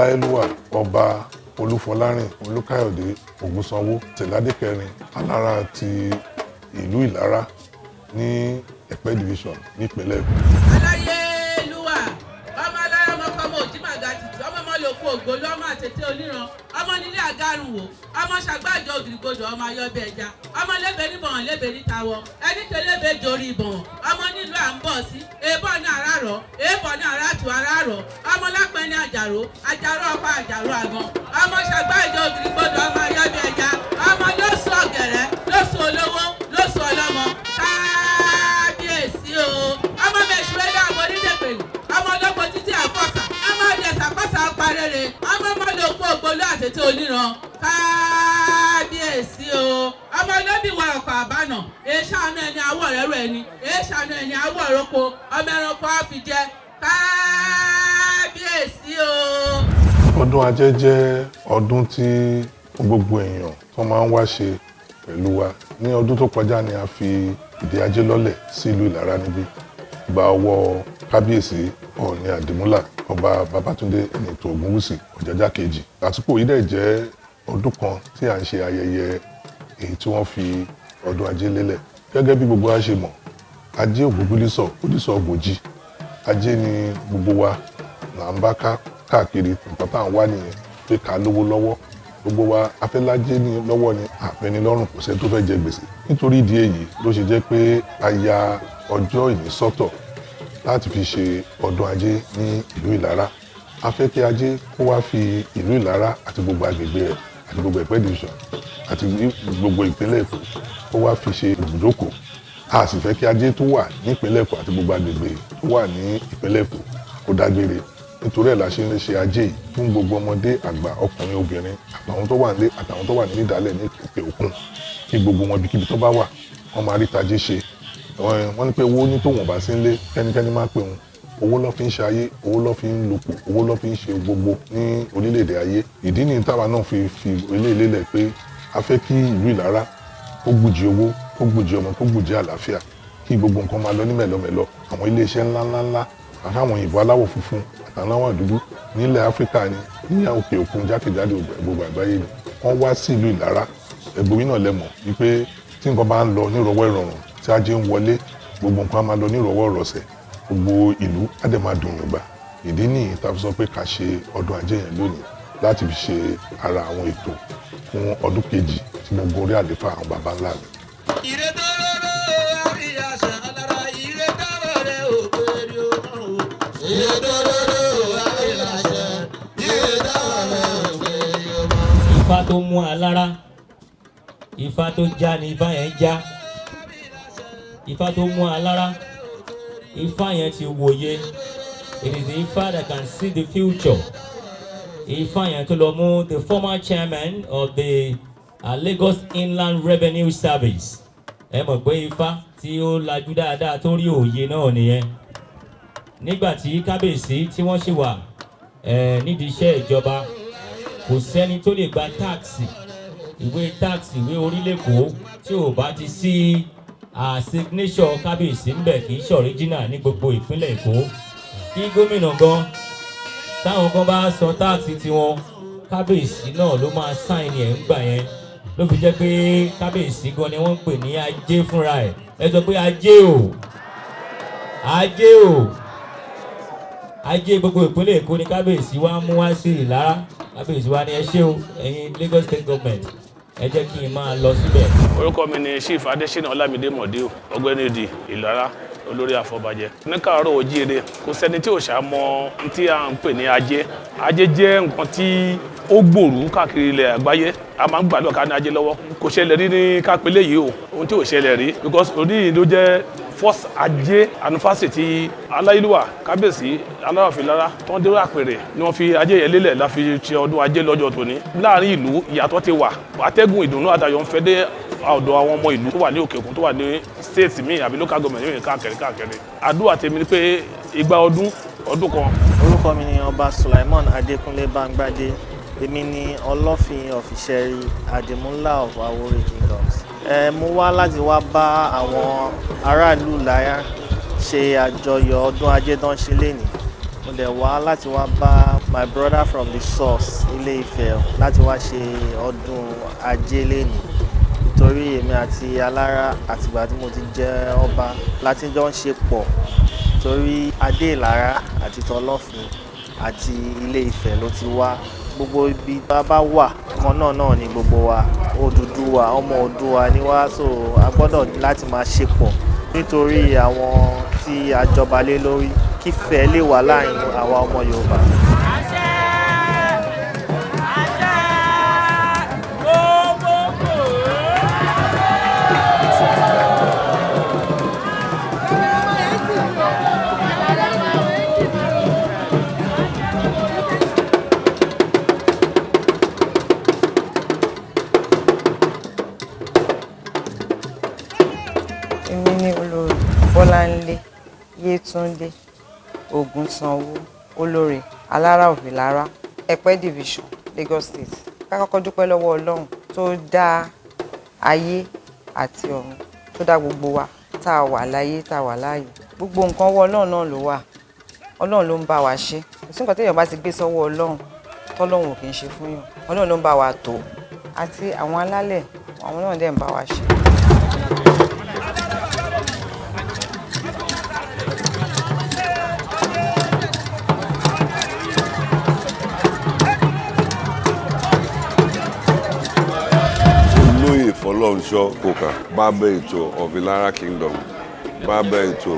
Aláyélúwà, Ọba Olúfọlárìn Olúkáyọ̀dé Ògúnsanwó Tẹ̀ládé kẹrin, Alára ti ìlú Ìlara ní Ẹ̀pẹ́ Division nípínlẹ̀ Èkó. Aláyélúwà, ọmọ alára, ọmọkọmọ òjìmàgà títí, ọmọ ọmọ lòkù ògbólú, ọmọ àtètè oníran, ọmọ nílé àgárùn wò, ọmọ ṣàgbàjọ ògìrìgbodò, ọmọ ayọbẹ ẹja, ọmọ lébè níbọ̀wọ̀n, lébè nítawọ ẹni tẹlébè jorí ìbọ̀wọ̀n, ọmọ nílùú à ń bọ̀ sí èèbọ̀ ní àràrọ̀, èèbọ̀ ní àràtù àràrọ̀, ọmọ lápẹ́ ní àjàrò, àjàrò ọkọ, àjàrò àgàn, ọmọ ṣàgbàjọ ògìrìgbodò, ọmọ ayọbẹ ẹja, ọmọ lóṣù ọ̀gẹ̀rẹ̀, lóṣù olówó, lóṣù ọlọ́mọ. Kábíyèsí o! Ọmọ mẹ̀ṣúrẹ́lẹ̀, àwọn onídẹ̀pẹ̀lú, ọmọ olóko títí àfọ́sà, ọmọ ọdẹ̀sà kọ́sà parẹ́rẹ́, ọmọ ọmọlòkú ògbólú àtètè oníran. Kábíyèsí o! Ọmọ olóbì wa ọkọ̀ àbánà, èéṣàánú ẹni àwọ̀ rẹ̀rù ẹni, èéṣàánú ẹni àwọ̀ roko, ọmọ ẹranko á fi jẹ. Kábíyèsí o. Ọdún Ajé jẹ́ ọdún tí gbogbo èèyàn tó máa ń wá ṣe pẹ̀lú wa. Ní ọdún tó kọjá ni a fi ìdí ajé lọ́lẹ̀ sí ìlú Ìlara níbí, gba ọwọ́ Kábíyèsí Ọọ̀ni Àdìmúlà, Ọba Babátúndé Ẹnìtàn Ògúnwùsì Ọ̀jájá kejì. Àsìkò yìí dẹ̀ jẹ́ ọdún kan tí à ń ṣe ayẹyẹ èyí tí wọ́n fi ọdún ajé lélẹ̀. Gẹ́gẹ́ bí gbogbo wa ṣe mọ̀, ajé ògúngúlísọ̀ òdìsọ̀ ògbòjì, ajé ni gbogbo wa là ń bá ká káàkiri. Nǹkan tá à ń wá nìyẹn, pé ká lówó lọ́wọ́. Gbogbo wa afẹ́lájé ní lọ́wọ́ ni àfẹnilọ́rùn, kò sẹ́ni tó fẹ́ jẹ gbèsè. Nítorí ìdí èyí ló ṣe jẹ́ pé a ya ọjọ́ ìní sọ́tọ̀ láti fi ṣe ọdún ajé ní ìlú Ìlara. A fẹ́ kí ajé kó wá fi ìlú Ìlara àti gbogbo agbègbè rẹ̀ àti gbogbo Ẹ̀pẹ́ Division àti gbogbo ìpínlẹ̀ Èkó kó wá fi ṣe ibùdókọ̀. A sì fẹ́ kí ajé tó wà nípínlẹ̀ Èkó àti gbogbo agbègbè tó wà ní ìpínlẹ̀ Èkó kó dágbére. Nítorí ẹ̀ la ṣe ń ṣe ajé yìí fún gbogbo ọmọdé, àgbà, ọkùnrin, obìnrin, àtàwọn tó wà nílé, àtàwọn tó wà ní ìdálẹ̀ ní òkè òkun, kí gbogbo wọn, ibikíbi tó bá wà, wọ́n máa rí tajé ṣe. Wọ́n ní pé owó ní tòun bá sí nílé, kẹ́nikẹ́ni má pè wọn. Owó ló fi ń ṣe ayé, owó ló fi ń lòpọ̀, owó ló fi ń ṣe gbogbo ní orílẹ̀-èdè ayé. Ìdí nìyí táwa náà fi ilé ìlélẹ̀ pé a fẹ́ kí ìlú Ìlara kó gbùjì owó, kó gbùjì ọmọ, kó gbùjì àlàáfíà, kí gbogbo nǹkan máa lọ ní mẹ̀lọmẹ̀lọ. Àwọn iléeṣẹ́ ńláńláńlá àtàwọn òyìnbó aláwọ̀ funfun àtàwọn aláwọ̀ dúdú nílẹ̀ Áfíríkà ni, ní òkè òkun, jákèjádò gbogbo àgbáyé ni wọ́n wá sí ìlú Ìlara. Ẹgbẹ́ náà lẹ́mọ̀ wípé tí nǹkan bá ń lọ nírọ̀wọ́ ìrọ̀rùn, tí ajé ń wọlé, gbogbo nǹkan á máa lọ nírọ̀wọ́ ìrọ̀sẹ̀, gbogbo ìlú á dẹ̀ máa dùn yùngbà. Ìdí nìyí tá a fi sọ pé ká ṣe ọdún ajé yẹn lónìí láti fi ṣe ara àwọn ètò fún ọdún kejì tí mo gorí àléfà àwọn baba ńlá mi. Ìrètòrò àríyàṣà alára, ìrètòrò rẹ̀ ò péré o. Ìrètòrò àríyàṣà, ìrètòrò rẹ̀ ò péré o. Ifá tó mú alára, ifá tó já ni ifá yẹn já. Ifá tó mú alára, ifá yẹn ti wòye. It is the ifá that can see the future. Ifá yẹn tó lọ mú the former chairman of the Lagos Inland Revenue Service. Ẹ mọ̀ pé ifá tí ó lajú dáadáa, tó rí òye náà nìyẹn. Nígbà tí kábíyèsí tí wọ́n ṣì wà nídìí iṣẹ́ ìjọba, kò sẹ́ni tó lè gba tax, ìwé tax, ìwé orílẹ̀-èkó tí ò bá ti sí signature kábíyèsí ńbẹ̀, kì í ṣe original ní gbogbo ìpínlẹ̀ Èkó. Kí gómìnà gan, táwọn kan bá san tax tiwọn, kábíyèsí náà ló máa sign ẹ̀ ń gbà yẹn. Ló fi jẹ́ pé kábíyèsí gan ni wọ́n ń pè ní ajé fúnra ẹ̀. Ẹ sọ pé ajé o, ajé o, ajé gbogbo ìpínlẹ̀ Èkó ni kábíyèsí wa mú wá sí Ìlara. Kábíyèsí wa ní, "Ẹ ṣé o, ẹ̀yin Lagos State Government, ẹ jẹ́ kí n máa lọ síbẹ̀." Orúkọ mi ni Chief Adésínà Ọlámídé Mọ̀díò, Ọ̀gbẹ́ni Ìdì Ìlara, olórí àfọbàjẹ́ ní káàárọ̀ ojíire. Kò sẹ́ni tí ò ṣá mọ ohun tí à ń pè ní ajé. Ajé jẹ́ nǹkan tí ó gbòòrú káàkiri ilẹ̀ àgbáyé. A máa ń gbàdúrà ká ní ajé lọ́wọ́. Kò ṣẹlẹ̀ rí ní kápẹ́lẹ́ yìí o, ohun tí ò ṣẹlẹ̀ rí, because òní yìí ló jẹ́ first ajé anniversary tí aláyélúwà Kábíyèsí Aláàfin Ìlara tó ń dérò àpèrè ni wọ́n fi ajé yẹn lélẹ̀ la fi ṣe ọdún ajé lọ́jọ́ tòní. Láàrin ìlú, ìyàtọ̀ ti wà. Atẹ́gùn ìdùnnú àtayọ̀ ń fẹ́ dé ọ̀dọ̀ àwọn ọmọ ìlú tó wà ní òkè òkun, tó wà ní state míì àbí local government míì káàkiri káàkiri. Àdúrà tèmi ni pé igba ọdún ọdún kan. Orúkọ mi ni Ọba Sulaiman Adékúnlé Bámgbádé. Èmi ni Ọlọ́fin of Ìṣẹ̀rí, Àdìmúlà of Àwórì Kingdoms. Mo wá láti wá bá àwọn aráàlú Ìlara ṣe àjọyọ̀ ọdún ajé tó ń ṣe lénìí. Mo dẹ̀ wá láti wá bá my brother from the source, Ilé Ifẹ̀, láti wá ṣe ọdún Ajé lénìí, nítorí èmi àti Alára, àtìgbà tí mo ti jẹ ọba láti jọ ń ṣe pọ̀, torí Adé Ìlara àti tọlọ́fin àti Ilé Ifẹ̀ ló ti wá. Gbogbo ibi bá bá wà kan náà náà ni gbogbo wa. Odùduwà, ọmọ Oòduà ni wá, so a gbọ́dọ̀ láti máa ṣe pọ̀ nítorí àwọn tí a jọba lé lórí, kífẹ́ lè wà láàrin àwa ọmọ Yorùbá. Àṣẹ! Àṣẹ! Gbogbogbò! Èmi ní Olórí Bọ́láńlé Yétúndé Ògúnsanwó, Olórí Alára of Ìlara, Ẹ̀pẹ́ Division, Lagos State. Ká kọ́kọ́ dúpẹ́ lọ́wọ́ Ọlọ́run tó dá ayé àti ọ̀run, tó dá gbogbo wa tá a wà láyé, tá a wà láàyè. Gbogbo nǹkan, ọwọ́ Ọlọ́run náà ló wà. Ọlọ́run ló ń bá wa ṣe. Kò sí nǹkan téèyàn bá ti gbé sọ́wọ́ Ọlọ́run tọ́lọ́run ò kì í ṣe fún yàn. Ọlọ́run ló ń bá wa tó, àti àwọn alálẹ̀, àwọn náà dẹ̀ ń bá wa ṣe. Olóyè Fọlọ́runṣọ́ Kòkà, Bàbá Ètò of Ilara Kingdom, Bàbá Ètò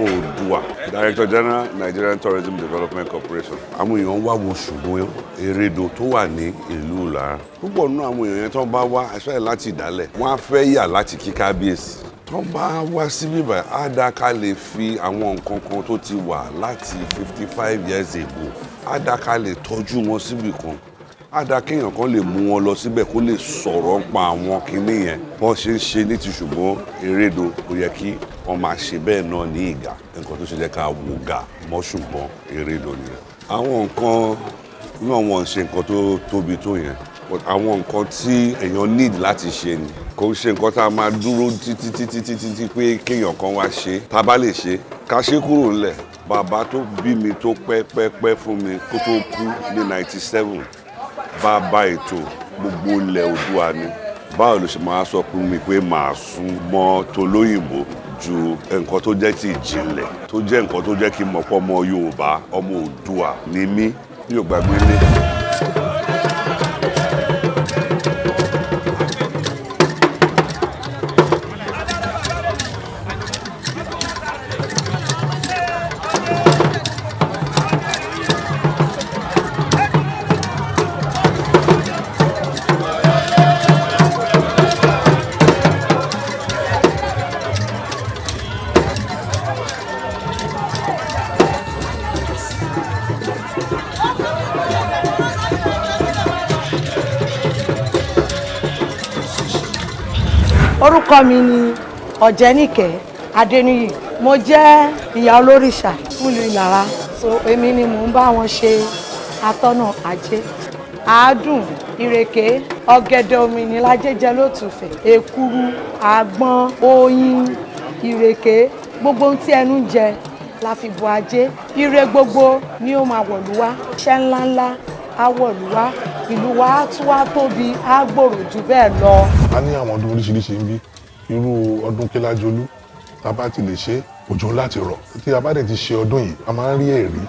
Oòduà, Director General, Nigerian Tourism Development Corporation. Àwọn èèyàn wá wo ṣùgbọ́n erédo tó wà ní ìlú Ìlara. Púpọ̀ nínú àwọn èèyàn yẹn tó bá wá aṣọ láti ìdálẹ̀, wọ́n á fẹ́ yà láti kí kábíyèsí. Tó bá wá síbí báyìí, á dáa ká lè fi àwọn nǹkan kan tó ti wà láti 55 years ago, á dáa ká lè tọ́jú wọn síbì kan, á dáa kéèyàn kan lè mú wọn lọ síbẹ̀ kó lè sọ̀rọ̀ pa àwọn kinní yẹn. Bọ́n ṣe ń ṣe ní ti ṣùgbọ́n erédo, ó yẹ kí wọ́n máa ṣe bẹ́ẹ̀ náà ní Ìgà. Nǹkan tó ṣe jẹ́ ká wò gà mọ́ ṣùgbọ́n erédo nìyẹn. Àwọn nǹkan náà, wọ́n ń ṣe nǹkan tó tóbi tó yẹn, but àwọn nǹkan tí èèyàn need láti ṣe ni. Kò ń ṣe nǹkan tá a máa dúró títí títí títí tí pé kéèyàn kan wá ṣe. Tá a bá lè ṣe, ká ṣe kúrò ńlẹ̀. Bàbá tó bí mi, tó pẹ́ pẹ́ pẹ́ fún mi kó tó kú ní 97, Bàbá Ètò gbogbo ilẹ̀ Oòduà ni. Báwo ló ṣe máa sọ fún mi pé màá sún mọ́ tolóyìnbó ju nǹkan tó jẹ́ ti ìjìnlẹ̀, tó jẹ́ nǹkan tó jẹ́ kí n mọ̀ pé ọmọ Yorùbá, ọmọ Oòduà ni mí? Mi ò gbàgbé ilé. Orúkọ mi ni Ọ̀jẹ́nìkẹ́ Adéníyì. Mo jẹ́ ìyá olórìṣà nílùú Ìlara, so èmi ni mò ń bá wọn ṣe atọ́nà ajé. Àádùn ìrèké, ọ̀gẹ̀dẹ̀ òmìnira jẹ́jẹ́ lótùfẹ̀, èkuru, àgbọn, oyin, ìrèké, gbogbo ohun tí ẹnu ń jẹ la fi bu ajé. Ire gbogbo ni ó máa wọ̀lú wá, iṣẹ́ ńláńlá á wọ̀lú wá, ìlú wa á tún wá tóbi, á gbòòrò jù bẹ́ẹ̀ lọ. A ní àwọn ọdún oríṣiríṣi ń bí. Irú ọdún Kélájolú, tá a bá ti lè ṣe, òjò láti rọ̀. Tí a bá dẹ̀ ti ṣe ọdún yìí, a máa ń rí ẹ̀rí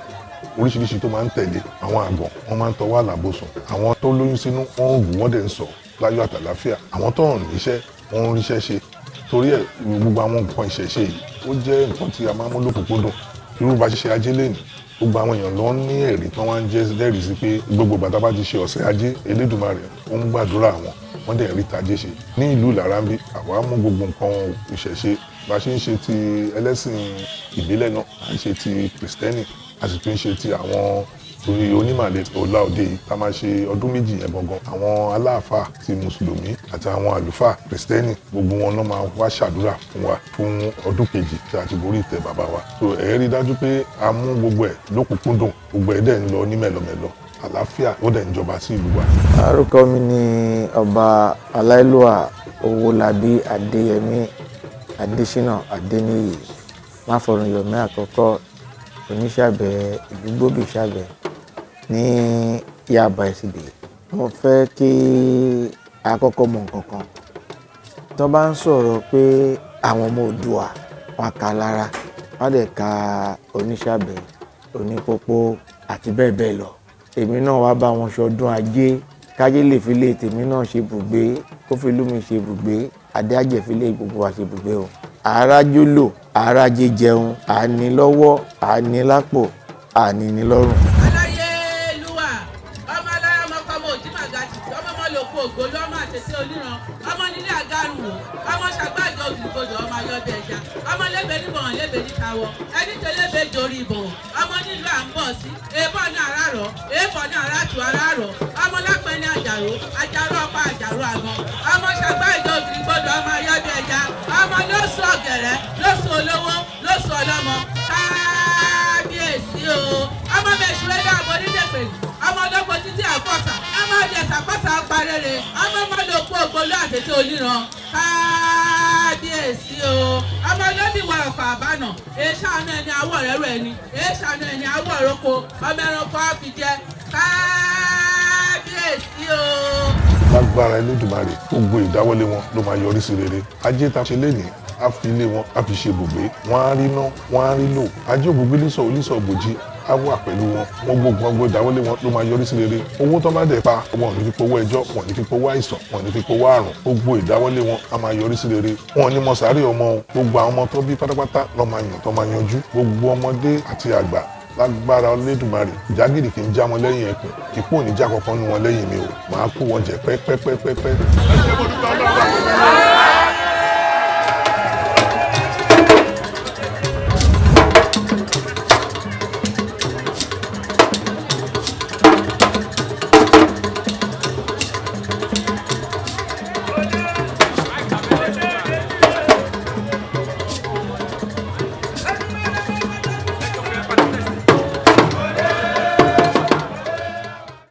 oríṣiríṣi tó máa ń tẹ̀lé. Àwọn àgàn, wọ́n máa ń tọwọ́ àlàbòsùn. Àwọn tó lóyún sínú, wọ́n ń wù, wọ́n dẹ̀ ń sọ láyọ̀ àtàláfíà. Àwọn tó ń níṣẹ́, wọ́n ń ríṣẹ́ ṣe. Torí ẹ̀, gbogbo àwọn nǹkan ìṣẹ̀ṣe yìí, ó jẹ́ nǹkan tí a máa ń mú lókùnkúndùn. Irú bá ṣe ṣe ajé lénìí, gbogbo àwọn èèyàn ló ń ní ẹ̀rí tí wọ́n wá ń jẹ́ lẹ́rìí sí pé gbogbo ìgbà tá a bá ti ṣe ọ̀sẹ̀ ajé, Elédùmarè ó ń gbàdúrà àwọn, wọ́n dẹ̀ rí tajé ṣe. Ní ìlú Ìlara ń bí, àwa mú gbogbo nǹkan ìṣẹ̀ṣe. Bá ṣe ń ṣe ti ẹlẹ́sìn ìbílẹ̀ náà, à ń ṣe ti kìrìsìtẹ́nì, a sì tún ń ṣe ti àwọn torí onímàlẹ̀. Ọ̀la òde yìí tá a máa ṣe ọdún 2 yẹn gangan, àwọn aláàfáà ti mùsùlùmí àti àwọn àlùfáà kìrìsìtẹ́nì, gbogbo wọn náà máa wá ṣàdúrà fún wa fún ọdún kejì tí a ti borí ìtẹ́ bàbá wa. So ẹ̀ rí dájú pé a mú gbogbo ẹ̀ lókùnkúndùn, gbogbo ẹ̀ dẹ̀ ń lọ ní mẹ̀lọmẹ̀lọ, àlàáfíà ó dẹ̀ ń jọba sí ìlú wa. Orúkọ mi ni Ọba Aláìlúwà Owólabí Adéyẹmí Adésínà Adéníyì Máfọ̀rúnyọ̀mí àkọ́kọ́. Oníṣàbẹ̀ Ìlúgbòbí Ṣàbẹ̀ ní Yaba SDA. Mo fẹ́ kí a kọ́kọ́ mọ nǹkan kan. Tó bá ń sọ̀rọ̀ pé àwọn ọmọ Oòduà, wọn ka lára, wọn dẹ̀ ka Oníṣàbẹ̀, Onípópó àti bẹ́ẹ̀ bẹ́ẹ̀ lọ. Èmi náà wá bá wọn ṣọdún ajé, kájé lè fi lé tèmi náà ṣe bùgbé, kó fi ìlú mi ṣe bùgbé, adé àjẹfilé gbogbo wa ṣe bùgbé o. Àrájó lò, àrájé jẹun, àní lọ́wọ́, àní lápò, àní ní lọ́rùn. Aláyélúwà, ọmọ alára ọmọkọ, ọmọ òjìmàgà títí, ọmọ ọmọ lòkù ògbólú, ọmọ àtẹ̀tẹ̀ oníran, ọmọ nílé àgárùn-ún, ọmọ ṣàgbàjọ ògìrìgbodò, ọmọ ayọ́bẹ̀ ẹja, ọmọ lébè níbọ̀wọ̀n, lébè níkawọ ẹni tó lébè dorí ìbọ̀wọ̀n, ọmọ nílùú à ń bọ̀ sí èèbọ̀ ní àràrọ̀, èèbọ̀ ní àràtù àràrọ̀, ọmọ lápẹ́ ní àjàrò, àjàrò ọ̀pá, àjàrò àgbọn, ọmọ ṣàgbàjọ ògìrìgbodò, ọmọ ayọ́bẹ̀ ẹja, ọmọ lóṣù ọ̀gẹ̀rẹ̀, lóṣù olówó, lóṣù ọlọ́mọ. Kábíyèsí o! Ọmọ mẹ̀ṣúrẹ́dẹ́ àbọ̀ onídẹ̀pẹ̀, ọmọ olóko títí àkọsà, ọmọ ọdẹsà kọsà parẹ́rẹ́, ọmọ ọmọlòkú ògbólú àtẹ̀tẹ̀ oníran. Kábíyèsí o! Ọmọ olóbìwà ọkọ̀ àbánà, èéṣàánú ẹni àwọ̀ rẹ̀rù ẹni, èéṣàánú ẹni àwọ̀ roko, ọmọ ẹranko àfijẹ. Kábíyèsí o. Lágbára Elédùmarè, gbogbo ìdáwọ́lé wọn ló máa yọrí sí rere. Ajé ta ṣe lénìí, á fi ilé wọn, á fi ṣe ibùgbé. Wọn á rí ná, wọn á rí lò. Ajé ògbógbé lísọ olísọ ògbòjì á wà pẹ̀lú wọn. Wọn gbogbo ìdáwọ́lé wọn ló máa yọrí sí rere. Owó tó bá dẹ̀ pa, wọn ò ní fi powó ẹjọ́, wọn ò ní fi powó àìsàn, wọn ò ní fi powó àrùn. Gbogbo ìdáwọ́lé wọn á máa yọrí sí rere. Wọn ò ní mọ sàárè ọmọ o. Gbogbo àwọn ọmọ tó bí pátápátá lọ́ máa yàn tó máa yanjú. Gbogbo ọmọdé àti àgbà, lágbára Olódùmarè, ìjágìrì kì í já wọn lẹ́yìn ẹkùn, ìpò ò ní já kankan nu wọn lẹ́yìn mi o. Màá kó wọn jẹ pẹ́pẹ́pẹ́pẹ́. Ẹ ṣé, mo dúpẹ́ Ọlọ́run.